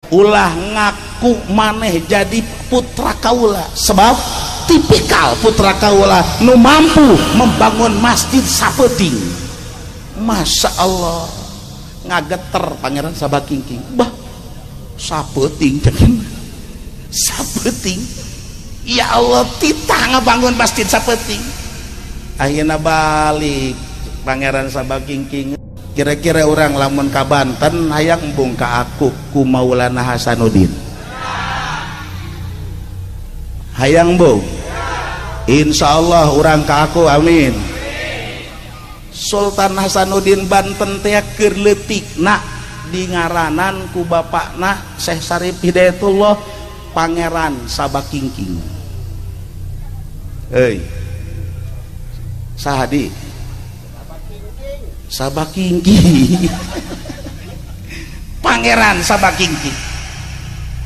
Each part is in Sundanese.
Ulah ngaku maneh jadi putra kaula, sebab tipikal putra kaula nu mampu membangun masjid sapeuting. Masya Allah, ngageter Pangeran Sabakingking. Bah, sapeuting, sapeuting. Ya Allah, titah ngabangun masjid sapeuting. Akhirnya balik Pangeran Sabakingking. Kira-kira orang lamun ka Banten hayang embung ka aku ku Maulana Hasanuddin, hayang embung? Insya Allah orang ka aku, amin. Sultan Hasanuddin Banten teh keur leutikna di ngaranan ku bapakna Syekh Sarif Hidayatullah Pangeran Sabakingking. Hei, sahadi Sabakingking, Pangeran Sabakingking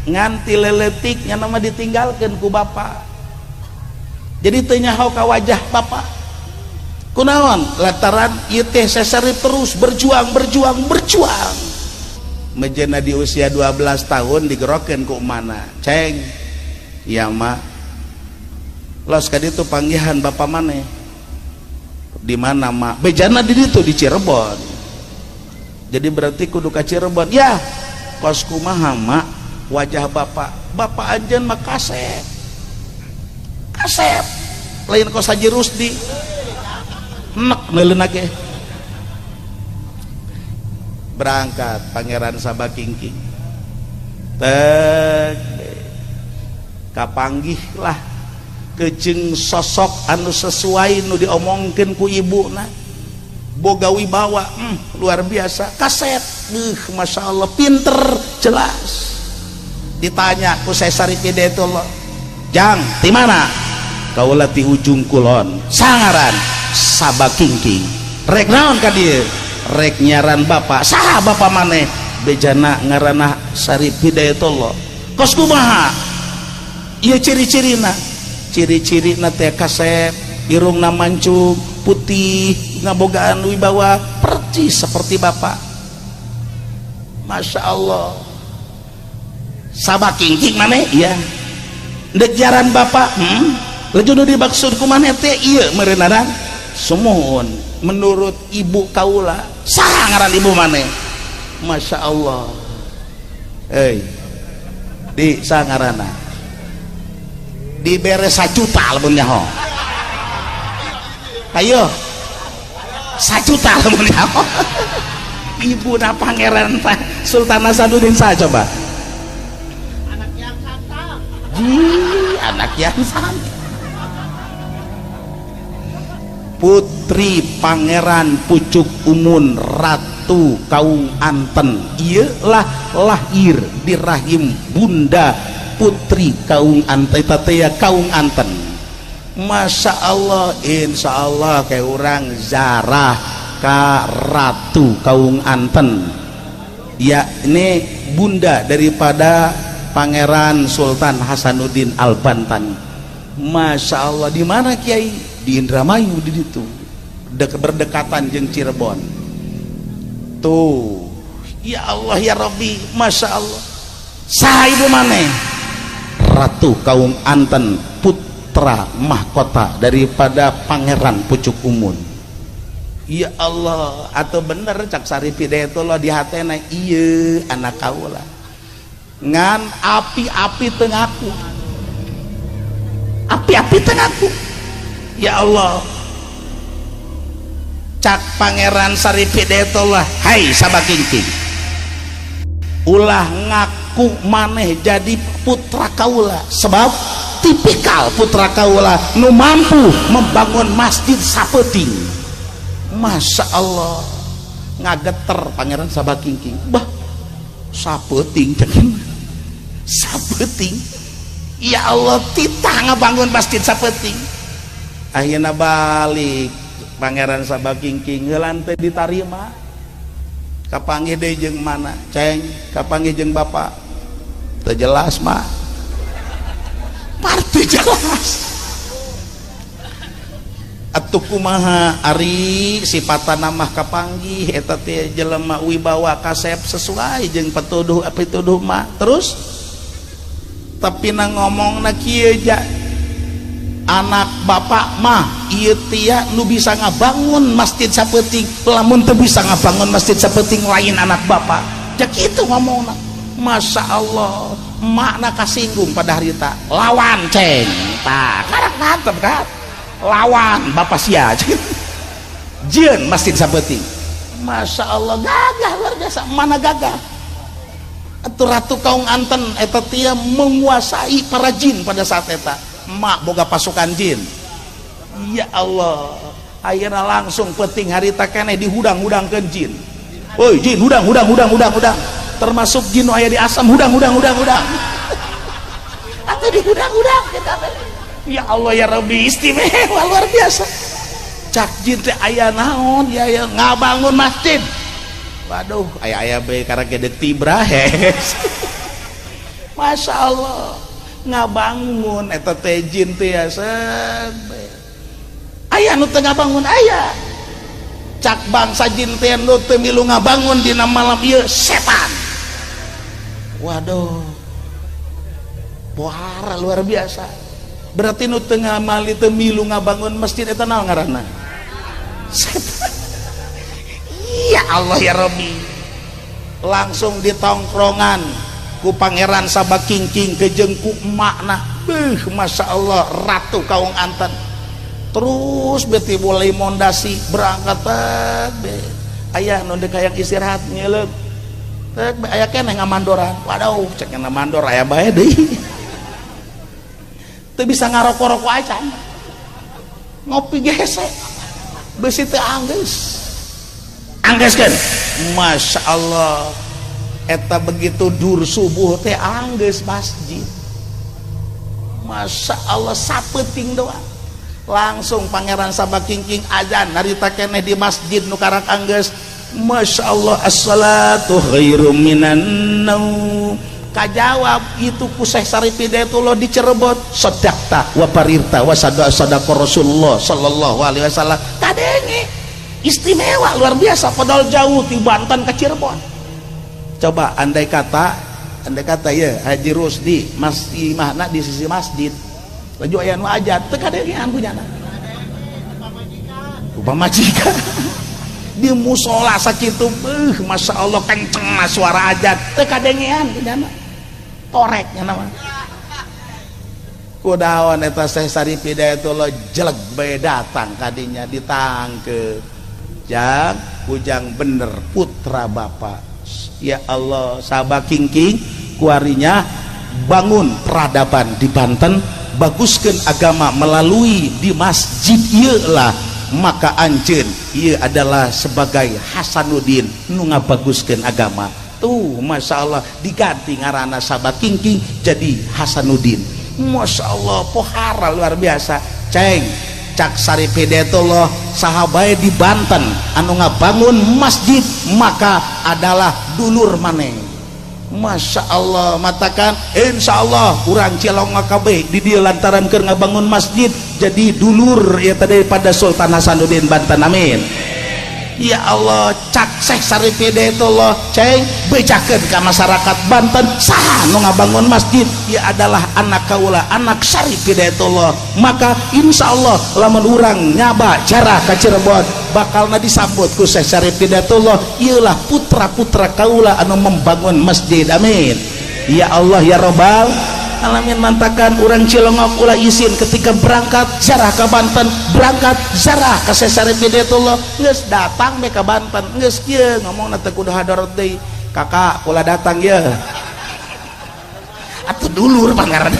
nganti leletiknya nama ditinggalkan ku bapak, jadi teu nyaho ka wajah bapak. Kunaon? Lantaran ieu teh Syekh terus berjuang, berjuang, berjuang. Mejena di usia 12 tahun digerokeun ku mana, ceng ya mak, los ka ditu panggihan bapak maneh. Di mana, mak? Bejana di ditu, di Cirebon. Jadi berarti kudu ka Cirebon ya. Kos kumaha, mak, wajah bapak? Bapak anjeun mah kasep kasep, lain kos Haji Rusdi nek neuleuna ge. Berangkat Pangeran Sabakingking, tek, kapanggihlah kejeng sosok anu sesuai nu diomongkeun ku ibuna, boga wibawa, luar biasa, kasep, Masya Allah, pinter, jelas. Ditanya ku Syekh Sarif Hidayatullah, jang di mana? Kaula ti Ujung Kulon. Sangaran? Sabakingking. Rek naon ka dieu? Rek nyaran bapak. Saha bapak maneh? Bejana ngaranna Sarif Hidayatullah. Kos kumaha ieu ciri-cirina? Ciri-cirina teh kasep, irungna mancung, putih, ngabogaan wibawa, percis seperti bapak. Masya Allah. Sabakingking maneh? Iya. Ndek jaran bapak? Laju nu dimaksud ku maneh teh ieu meureunana? Sumuhun, menurut ibu kaula. Saha ngaran ibu maneh? Masya Allah. Hei di, saha ngaranna? Dibere 1 juta lamun nyaho. Ayo, 1 juta lamun nyaho. Ibu na Pangeran Sultan Hasanuddin saha coba? Anak yang santang. Ji, anak yang santang, putri Pangeran Pucuk Umun, Ratu Kaung Anten. Ieu lah lahir di rahim bunda putri Kaung Anten eta Kaung Anten. Masya Allah, insya Allah kayak orang zarah ka Ratu Kaung Anten ya. Ini bunda daripada Pangeran Sultan Hasanuddin Al-Bantan. Masya Allah. Di mana, Kiai? Di Indramayu, di situ berdekatan jeung Cirebon tuh. Ya Allah ya Rabbi, Masya Allah. Saha ibu maneh? Ratu Kaung Anten, putra mahkota daripada Pangeran Pucuk Umun. Ya Allah, atau bener cak Sarif Hidayatullah di hatena, iya anak kaula, ngan api-api teu ngaku, api-api teu ngaku. Ya Allah, cak Pangeran Sarif Hidayatullah, hai Sabakingking, ulah ngaku maneh jadi putra kaula, sebab tipikal putra kaula nu mampu membangun masjid sapeuting. Masya Allah, ngageter Pangeran Sabakingking. Bah, sapeuting, sapeuting. Ya Allah, titah ngabangun masjid sapeuting. Akhirnya balik Pangeran Sabakingking, heulan teh ditarima. Kapanggih deui jeung mana, ceng? Kapanggih jeung bapak. Teu jelas, mah parti jelas. Atuh kumaha ari sipatna mah kapanggih eta teh jelema wibawa kasep sesuai jeung patuduh pituduh mah. Terus tapi na ngomongna kieu ja, anak bapak mah ieu tia nu bisa ngabangun masjid sapeuting, lamun teu bisa ngabangun masjid sapeuting lain anak bapak. Ja kitu ngomongna. Masya Allah, makna kasinggung pada harita, lawan ceng tah karak mantep kan, lawan bapak sia jieun masjid sapeuting. Masya Allah, gagah luar biasa. Mana gagah atuh Ratu Kaung Anten eta tia menguasai para jin pada saat eta, emak boga pasukan jin. Ya Allah, ayeuna langsung penting harita keneh dihudang-hudangkeun jin. Woi jin, hudang hudang hudang hudang hudang, termasuk jin nu aya di asam, hudang hudang hudang hudang, atau dihudang-hudang kita. Ya Allah ya Rabbi, istimewa luar biasa. Cak jin teh aya naon ya, ya ngabangun masjid. Waduh, aya aya bae karena gedek tibra hes. Masya Allah, ngabangun eta teh jin teh ya aya nu teu ngabangun aya. Cak bangsa jin teh nu teu milu ngabangun dina malam ieu setan. Waduh, pohara luar biasa. Berarti nu teu ngamali teu milu ngabangun masjid eta naon ngaranna? Setan. Ya Allah ya Rabbi, langsung ditongkrongan ku Pangeran Sabakingking kejeng ku emakna. Beuh, Masya Allah, Ratu Kaung Anten. Terus beti mulai mondasi berangkat tek aya nu deuk hayang istirahat nyeleuk tek aya keneh ngamandoran. Waduh, cek mandor aya bae deui, teu bisa ngarokok-rokok acan, ngopi gese besi teu anggeus anggeuskeun. Masya Allah, eta begitu dur subuh teh anggeus masjid. Masya Allah, sapeuting doang langsung Pangeran Sabakingking azan harita keneh di masjid nu karak anggeus. Masya Allah, as-salatu khairum minan naum. Kajawab itu ku Syekh Syarif Hidayatullah di Cirebon, sodakta wa barirta wa sadaqa Rasulullah sallallahu alaihi wasallam. Kadenge istimewa luar biasa, padahal jauh di Banten ke Cirebon. Coba andai kata ya Haji Rusdi masih imahna di sisi masjid, laju aya nu ajan teu kadengean punyana pamajikan di musola sakitu. Beuh, Masya Allah, kenceng suara ajan teu kadengean punyana, toreknya nama kudaon eta. Syekh Syarif Hidayatullah jelek bae datang kadinya, ditangke jang ujang bener putra bapak. Ya Allah, Sabakingking kuarinya bangun peradaban di Banten, baguskan agama melalui di masjid ieu lah. Maka anjeun ieu adalah sebagai Hasanuddin nu ngabaguskeun agama tuh. Masya Allah, diganti ngarana Sabakingking jadi Hasanuddin. Masya Allah, pohara luar biasa. Ceng cak Syarif Hidayatullah, sahabat di Banten anu ngabangun masjid maka adalah dulur maneh. Masya Allah, matakan insya Allah urang Cilongok kabeh di dieu lantaran keur ngabangun masjid jadi dulur ya tadi pada Sultan Hasanuddin Banten. Amin ya Allah. Cak Syekh Syarif Hidayatullah, ceng bejakeun ka masyarakat Banten, saha nu ngabangun masjid ya adalah anak kaula, anak Syarif Hidayatullah. Maka insya Allah lamun urang nyaba jarah ka Cirebon bakalna disambut ku Syekh Syarif Hidayatullah, ieulah putra-putra kaula anu membangun masjid. Amin ya Allah ya Robbal alamin. Mantakan urang Cilongok ulah isin ketika berangkat zarah ke Banten, berangkat zarah ke Syekh Syarif Hidayatullah. Geus datang be ka Banten, geus kieu ngomongna teh kudu hadorot deui, kakak kula datang ya atuh dulur pangaranna.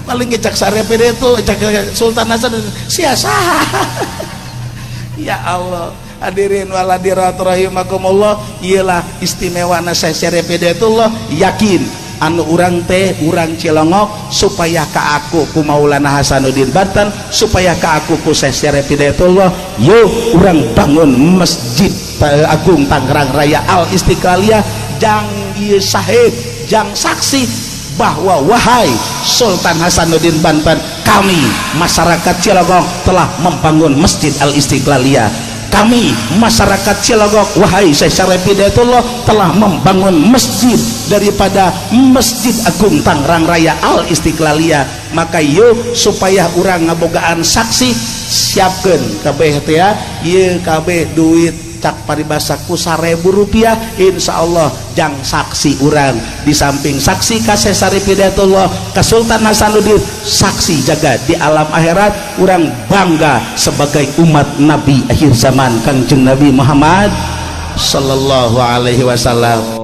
Paling ge cak Syarif Hidayatullah, cak Sultan Hasan sia saha. Ya Allah, hadirin wal hadirat rahimakumullah, iyalah istimewana Syekh Syarif Hidayatullah. Yakin anu urang teh urang Cilongok supaya ka aku ku Maulana Hasanuddin Banten, supaya ka aku ku Syekh Syarif Hidayatullah, yuk urang bangun Masjid Agung Tangerang Raya Al Istiqlaliyah jang ieu sahid, jang saksi. Bahwa wahai Sultan Hasanuddin Banten, kami masyarakat Cilogok telah membangun Masjid Al Istiqlaliyah. Kami masyarakat Cilogok, wahai Syekh Syarif Hidayatullah, telah membangun masjid daripada Masjid Agung Tangerang Raya Al Istiqlaliyah. Maka yuk, supaya urang ngabogaan saksi, siapkan kabeh teh ya, ieu kabeh duit, cak paribasa ku 1.000 rupiah. Insya Allah jang saksi urang, di samping saksi ka Syekh Syarif Hidayatullah, ka Sultan Hasanuddin, saksi jaga di alam akhirat urang bangga sebagai umat Nabi akhir zaman, Kangjeng Nabi Muhammad sallallahu alaihi wasallam.